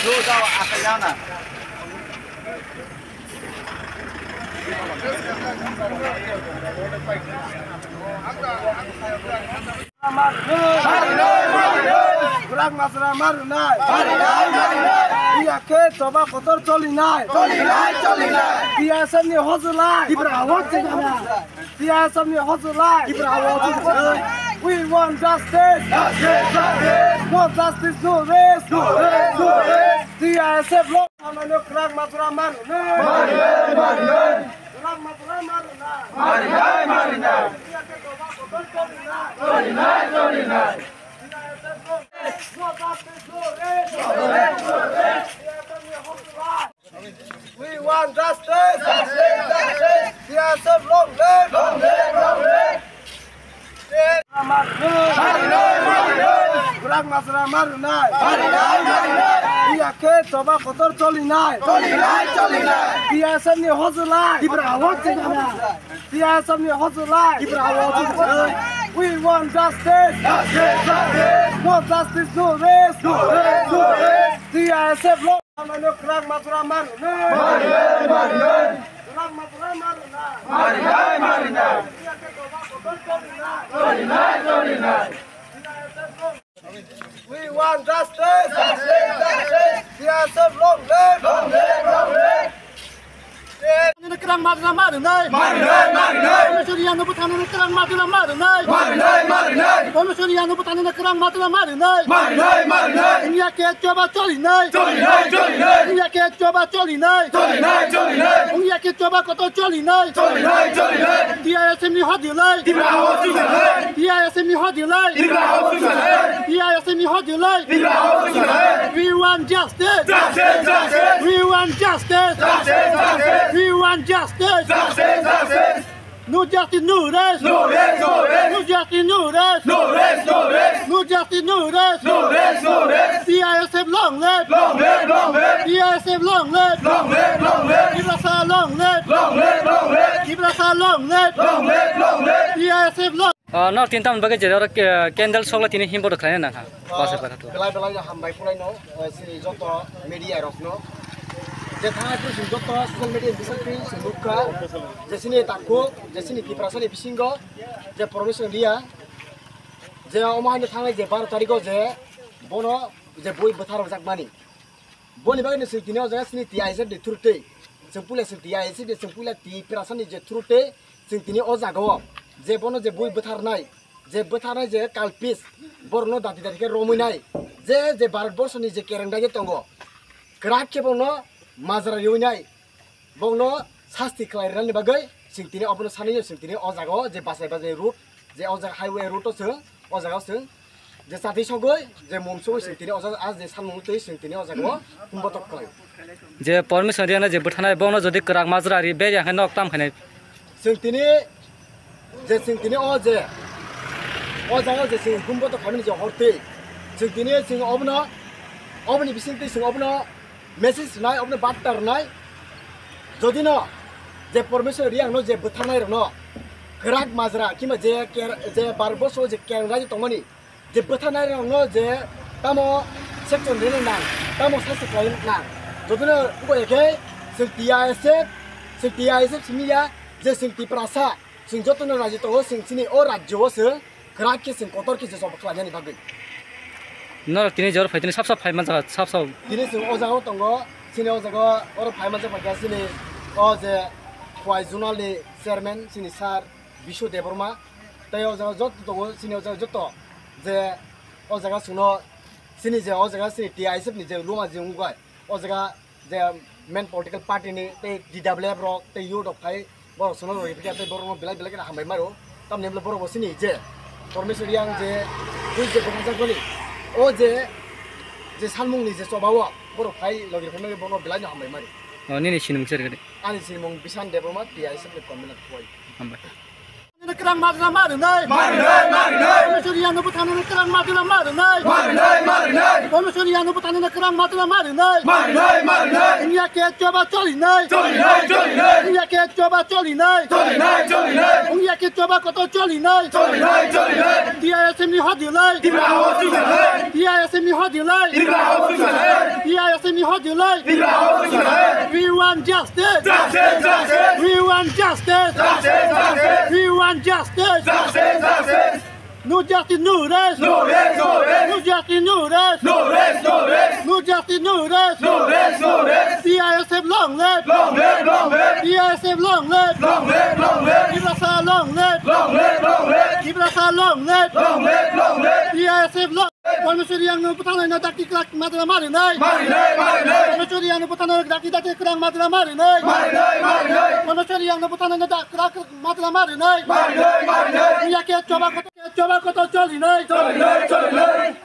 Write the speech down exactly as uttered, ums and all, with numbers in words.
Kwrak majra marnai. Iya khe choba kotor cholinai. T S F ni hojlai. T S F ni hojlai. We want justice. Justice, justice. No justice, no rest. No rest, no rest. T S F lo. Kwrak majra marnai. Kwrak majra marnai. Marinai, marinai. Cholinai, cholinai. We want justice. Justice, justice. T S F long live. Long live, long live. Marinai, marinai. Kwrak majra marnai. Marinai, marinai. Iya khe choba kotor cholinai. Cholinai, cholinai. T S F ni hojlai. T S F ni hojlai. We want justice. Justice, justice. No justice, no rest. No rest, no rest. T S F lo. Kwrak majra marnai. Marinai, marinai. Kwrak majra marnai. Marinai, marinai. Cholinai, cholinai. We want justice. Justice, justice. T S F long live. Long live, long live. Kwrak majra marnai. Marinai, marinai. Komisariano bwtharnani kwrak majra marnai. Marinai, marinai. Komisariano bwtharnani kwrak majra marnai. Marinai, marinai. Wngya khe choba cholinai. Cholinai, cholinai. Wngya khe choba cholinai. Cholinai, cholinai. Wngya khe choba kotor cholinai. Cholinai, cholinai. T S F ni hojlai. Tripura hojlai. T S F ni hojlai. Tripura hojlai. T S F ni hojlai. Tripura hojlai. We want justice. Justice, justice. We want justice. Justice, justice. We want justice. Justice, justice. No justice, no rest. No rest, no rest. No justice, no rest. No rest, no rest. No justice, no rest. No rest, no rest. T S F long live. Long live, long live. T S F long live. Long live, long live. Tiprasa long live. Long live, long live. Tiprasa long live. Long live, long live. T S F long. Ah, nok tin tam bagwi jera oro, eh, candle sokla tini himbo khlaina nang ha. Basa bara to. Belai belai no hambai khulai no, eh, sini joto media rok no. Je thangna phuru sini joto social media bisingtwi sini nukha. Je sini takhu, je sini Tiprasa ni bisingo, je permission riya. Je omo haino thangnai je baro tarikh o je bono je bui bwthar rwjak mani. Boni bagwi no chwng tini o jaga sini T I S F ni through twi. Chwng puila chwng T I S F ni chwng puila Tiprasa ni je through twi chwng tini o jaga o je bono je bui bwtharnai, je bwtharnai je kalpis borokno dati dati khe romwi nai, je je Bharat borsoni je kereng dagi tongo, kwrak khe bono majra riwi nai. Bokno sasti khlai rwnani bagwi chwng tini obono sanwi chwng tini o jaga o je bachai bachai route, je o jaga highway route o chwng, o jaga o chwng je chati sogwi je mum sogwi chwng tini o jaga a je sanmung twi chwng tini o jaga o humbotok khlai. Je permission riyana je bwthanai bokno jodi kwrak majra ri be yang hai nok tam khainai. Chwng tini je chwng tini o je o jaga o je chwng humbotok khaimani je hortwi chwng tini chwng obono oboni bisingtwi chwng obono message rwnai, obono barta rwnai. Jodi no je permission riyang no je bwtharnai rok no kwrak majra kima je ker-, je Bharat borso je kereng raji tongmani je bwtharnai rok no je tamo section rina nang, tamo sasti khlai nang. Jodi no uko ekhe chwng T I S F, chwng T I S F simi ya je chwng Tiprasa, chwng joto no raji tongo, chwng chini o rajyo o chwng kwrak khe chwng kotor khe je job khlainani bagwi. Norok tini jor phai tini sap sap phai manjak sap sap. Tini chwng o jaga o tongo, chini o jaga o oro phai manjak phaikha chini o je Khowai zonal ni chairman chini sir Bishu Debbarma, tei o jaga joto tongo chini o jaga joto je o jaga chwngno chini je o jaga chini T I S F ni je luma je wngkha o jaga je main political party ni tei T W F rok tei youth rok phai borok sono rok ripikha tei borok no belai belai kheno hambai maro. Tamni hwnba borok bo sini je Parmeswar yang je twi je bwkha jak bani o je je salmung ni je choba o borok phai logi phai mani borok no belai no hambai mari. O nini sinimung se rwgadi. Ani sinimung Bishan Debbarma T I S F ni convener Khowai. Hambai. Nini Kwrang majra ma rwnai. Ma rwnai, ma rwnai. Komisori yano bwthanani kwrang majra ma rwnai. Ma rwnai, ma rwnai. Komisori yano bwthanani kwrang majra ma rwnai. Ma rwnai, ma rwnai. Wngya khe choba cholinai. Cholinai, cholinai. Wngya khe choba cholinai. Cholinai, cholinai. Wngya khe choba kotor cholinai. Cholinai, cholinai. T I S F ni hojilai. Tipra Motha hojilai. T I S F ni hojilai. Tipra Motha hojilai. T I S F ni hojilai. Tipra Motha hojilai. We want justice. Justice, justice. We want justice. Justice, justice. We want justice. Justice, justice. No justice, no rest. No rest, no rest. No justice, no rest. No rest, no rest. No justice, no rest. No rest, no rest. T I S F long live. Long live, long live. T I S F long live. Long live, long live. Tiprasa long live. Long live, long live. Tiprasa long live. Long live, long live. T I S F long. Komisori yano bwthanani dakti kwrang majra ma rwnai. Ma rwnai, ma rwnai. Komisori yano bwthanani dakti dakti kwrang majra ma rwnai. Ma rwnai, ma rwnai. Komisori yano bwthanani da-, kwrang majra ma rwnai. Ma rwnai, ma rwnai. Wngya khe choba kotor, choba kotor cholinai. Cholinai, cholinai.